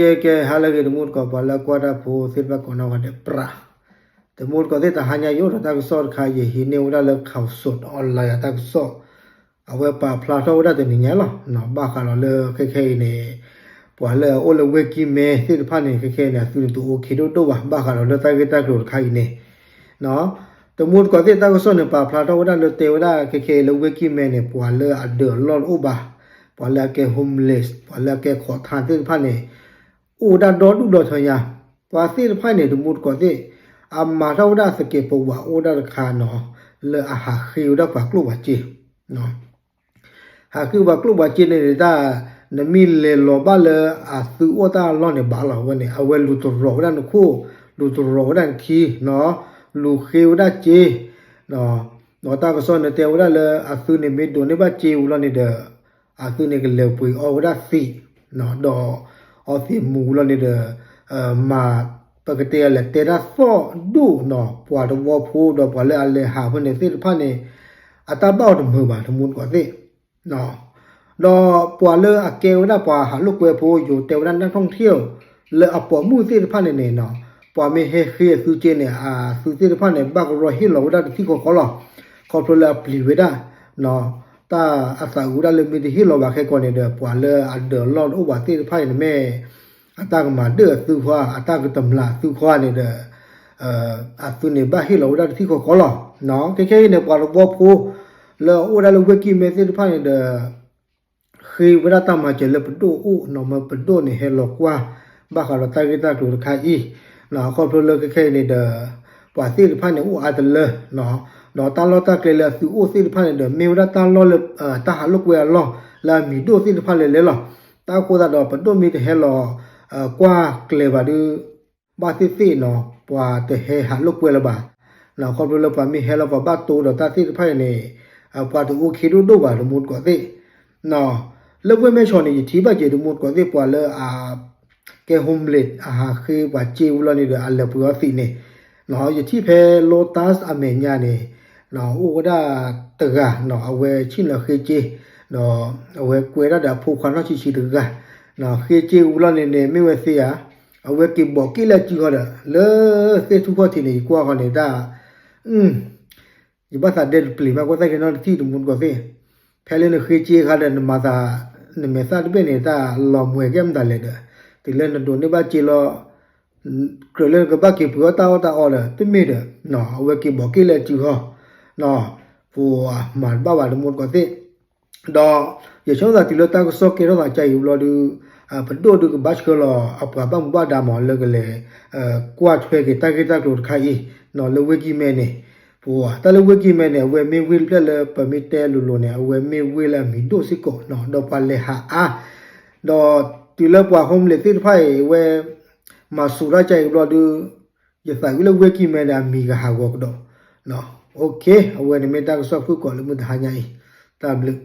ကဲ ကဲ ဟါလၢအဂ့ၤ တမူတကိး ပှၤလၢအကွၢ်တၢ်ဖိသ့ၣ်တဖၣ်ကိးနီၢ်ဂၤဒဲး ပြး တမူတကိးသ့ၣ် တဟါညါယအိၣ်ဒီးတၢ်ကစီၣ်တခါ ယဟံးန့ၢ်ဝဲဒၣ်လၢ Khaosod Online အတၢ်ကစီၣ်, အဝဲပာ်ဖျါထီၣ်ဝဲဒၣ်တနံၤညါလီၤ. ဘၣ်ဃးဒီးလၢခဲခဲအံၤန့ၣ် ပှၤလၢအအိၣ်လၢဝ့ၢ်ကံၢ်မဲသ့ၣ်တဖၣ်န့ၣ် ခဲခဲအံၤန့ၣ် အသုန့ၣ်တအိၣ်ခ့ဒိၣ်ဒိၣ်ဘၣ် ဘၣ်ဃးဒီးလၢတၢ်ဂ့ၢ်တၢ်ကျိၤတခါအံၤန့ၣ် တမူတကိးသ့ၣ် တၢ်ကစီၣ်န့ၣ် ပာ်ဖျါထီၣ်ဝဲဒၣ်လၢတဲဝဲဒၣ် ခဲခဲအံၤလၢဝ့ၢ်ကံၢ်မဲန့ၣ် ပှၤလၢအဒၢးအလီၢ်တအိၣ်ဘၣ်, ပှၤလၢအကဲ homeless ပှၤလၢအကဲ ขอทาน သ့ၣ်တဖၣ်န့ၣ် အိၣ်ဝဲဒၣ်ဒီဒူၣ်ဒီထၢညါ, ပှၤသ့ၣ်တဖၣ်န့ၣ် တမူတကိးသ့ၣ် အမၤထီၣ်ဝဲဒၣ်သကဲးပဝးအိၣ်ဒၣ်တခါနီၤ လၢအဟးဃ့ဝဲဒၣ်ပှၤကျိၣ်ပှၤစ့ ဟးဃ့ပှၤကျိၣ်ပှၤစ့န့ၣ်န့ၣ် တၢ် နမ့ၢ်လဲၤလီၤဘၣ်လၢအသုအိၣ်တၢ်အလီၢ်န့ၣ် ဘၣ်လီၤဝဲန့ၣ် အဝဲလူၤတရီၤဝဲဒၣ်နခိၣ်, လူၤတရီၤဝဲဒၣ်နခံ, လူၤဃ့ဝဲဒၣ်စ့, ဒီးတၢ်ကစီၣ်န့ၣ်တဲဝဲဒၣ်လၢ အသုန့ၣ်မ့ၢ်ဒိးန့ၢ်ဘၣ်စ့ဝံၤလီၤန့ၣ်ဒီး အသုန့ၣ်ကလဲၤပှ့ၤအီဝဲဒၣ်သံး, ဒီးအီသံးမူၤဝံၤလီၤန့ၣ်ဒီး မၤ ပကတဲလဲၤတဲတၢ်သီၣ်ဒိၣ်နီၤ ပှၤတဝီဖိဒီးပှၤလၢအလဲၤဟးဖဲန့ၣ်သ့ၣ်တဖၣ်န့ၣ် အတၢ်ဘၣ်အီၤတမုာ်ဘၣ် တမူတကိးသ့ၣ်, ဒီးပှၤလၢအကဲဝဲဒၣ်ပှၤဟးလိာ်ကွဲဖိ ယိၤတဲဝဲဒၣ် นักท่องเที่ยว လၢအပိာ်မုၣ်သ့ၣ်တဖၣ်န့ၣ်န့ၣ်နီၤ ပှၤမ့ၢ်ဟဲဃ့အသုစ့န့ၣ် အသုသ့ၣ်တဖၣ်န့ၣ် ဘၣ်ကရီဟ့ၣ်လီၤဝဲဒၣ်တထံၣ်ဃီဃီလီၤ. ခီဖျိလၢအပျံၤဝဲဒၣ် တၢ်အသးအုးဝဲဒၣ်လၢမ့ၢ်တဟ့ၣ်လီၤဘၣ်ခဲကီးန့ၣ်ဒီး ပှၤလၢအဒၢးလီၢ်တအိၣ်ဘၣ်သ့ၣ်တဖၣ်အံၤန့ၣ်မ့ၢ် အတၢ်ကမၤဒၢၣ်အသုခွါ အတၢ်ကတမျာ်အသုခွါန့ၣ်ဒီး အသုန့ၣ်ဘၣ်ဟ့ၣ်လီၤဝဲဒၣ်တထံၣ်ဃီဃီလီၤ. ခဲခဲအံၤန့ၣ် ပှၤတဝီဖိ လၢအအိၣ်ဒၣ်လၢဝ့ၢ်ကံၢ်မဲသ့ၣ်တဖၣ်န့ၣ်ဒီး ဃ့ဝဲဒၣ်တၢ်မၤစၢၤလၢပဒိၣ်အိၣ်နီၤ မ့ၢ်ပဒိၣ်န့ၣ်ဟဲလီၤကွၢ် ဘၣ်ဃးဒီးတၢ်ဂ့ၢ်တၢ်ကျိၤတခါအံၤ, ခီဖျိလၢခဲခဲအံၤန့ၣ်ဒီး ပှၤသ့ၣ်တဖၣ်န့ၣ်အိၣ်အါတလၢ ဒီးတၢ်လီၢ်တၢ်ကျဲလၢအသုအိၣ်သ့ၣ်တဖၣ်န့ၣ်ဒီး မ့ၢ်ဝဲဒၣ်တၢ်လီၢ်လၢ တၢ်ဟးလိာ်ကွဲအလီၢ် လၢအမံၤဒိၣ်သ့ၣ်တဖၣ်လဲၤလဲၤလီၤ. တၢ်အဃိသတးဒီး ပဒိၣ်မ့ၢ်တဟဲလီၤ ကွၢ်ကျဲၤဘၣ်ဒီး ဘၣ်သ့ၣ်သ့ၣ်နီၤ ပှၤတဟဲဟးလိာ်ကွဲလၢၤဘၣ်. ခီဖျိလၢပှၤမ့ၢ်ဟဲလီၤ ပှၤဘၣ်တိၢ်ဒီးတၢ်သ့ၣ်တဖၣ်အံၤန့ၣ် ပှၤတအိၣ်ခ့ဒိၣ်ဒိၣ်ဘၣ် တမူတကိးသ့ၣ် လၢဝ့ၢ်မဲၢ်ဆီးန့ၣ် ယထံၣ်ဘၣ်က့ၤ တမူတကိးသ့ၣ် ပှၤလၢအကဲ homeless အဟးဃ့ပှၤစ့ဝံၤလီၤန့ၣ်ဒီး အလဲၤပှ့ၤအီသံးန့ၣ်, ယထံၣ်ဖဲ Lotus အမဲာ်ညါန့ၣ် အိၣ်ဝဲဒၣ်တဂၤ အဝဲဆ့ၣ်နီၤဃ့စ့ ဒီးအဝဲကွဲးဒၣ်ဒီးအဖိခွါနီၢ်ဆံးဆံးတဂၤ ဃ့စ့ဝံၤလီၤန့ၣ်န့ၣ် မ့ၢ်ဝဲသ့ဧါ, အဝဲက့ၤဘီးက့ၣ်လၢအစုဃီဒီး လၢသ့ၣ်ထူၣ်ခီၣ်ထံးန့ၣ် ယကွၢ်ဃီန့ၣ်တၢ် ယဘၣ်သးဒဲတပျ့ၤမး ကွၢ်သ့ၣ်က့ၤနီတထံၣ် တမူတကိးသ့ၣ်, ဖဲလၢနဃ့စ့ခါဒီး နမၤသး နမဲာ်သၣ်တဘ့ၣ်န့ၣ် တၢ်လီၤမှဲၤကဲမတၤလဲၣ်ဒီး တုၤလၢနဒိးန့ၢ်ဘၣ်စ့လီၤ ကြၢးလၢနကဘၣ်က့ၤပှ့ၤအီၣ်တၢ်အီၣ်တၢ်အီဒီး တမ့ၢ်ဒီး အဝဲက့ၤဘီးက့ၣ်လၢအစုဃီ ပှၤမၤတဘၣ်ဘၣ် တမူတကိးသ့ၣ် ဒီးယဆၢမုၢ်လၢ်တုၤလၢတၢ်ကစီၣ်ကဲထီၣ်သးကါအံၤဘျီဒုး ပဒိၣ်ဒုးကဘၣ်ဆှၢလီၤအပှၤဘၣ်မူဘၣ်ဒါမးလၢကလဲၤ ကွၢ်ထွဲက့ၤတၢ်ဂ့ၢ်တၢ်ကျိၤတခါအံၤ လၢဝ့ၢ်ကံၢ်မဲန့ၣ်, ပတၢ်လၢဝ့ၢ်ကံၢ်မဲန့ၣ် အဝဲမ့ၢ်ဝ့ၢ်တဖျၢၣ်လၢပမ့ၢ်တဲလိၤလိၤန့ၣ် အဝဲမ့ၢ်ဝ့ၢ်လၢအမံၤဒိၣ်စ့ၢ်ကီး ဒီးပှၤလဲၤဟးအါ, ဒီးတုၤလၢပှၤ homeless သ့ၣ်တဖၣ်အံၤ အဝဲ မၤစူၤတၢ်ကါအံၤဘျီဒုး ယသးဝံၣ်လၢဝ့ၢ်ကံၢ်မဲန့ၣ် အမံၤကဟးဂီၤကဒီး, အဝဲန့ၣ်မ့ၢ်တၢ်ကစီၣ်ဖုၣ်ကိာ်လၢမုၢ်တဟါညါအံၤ, တၢ်ဘျုး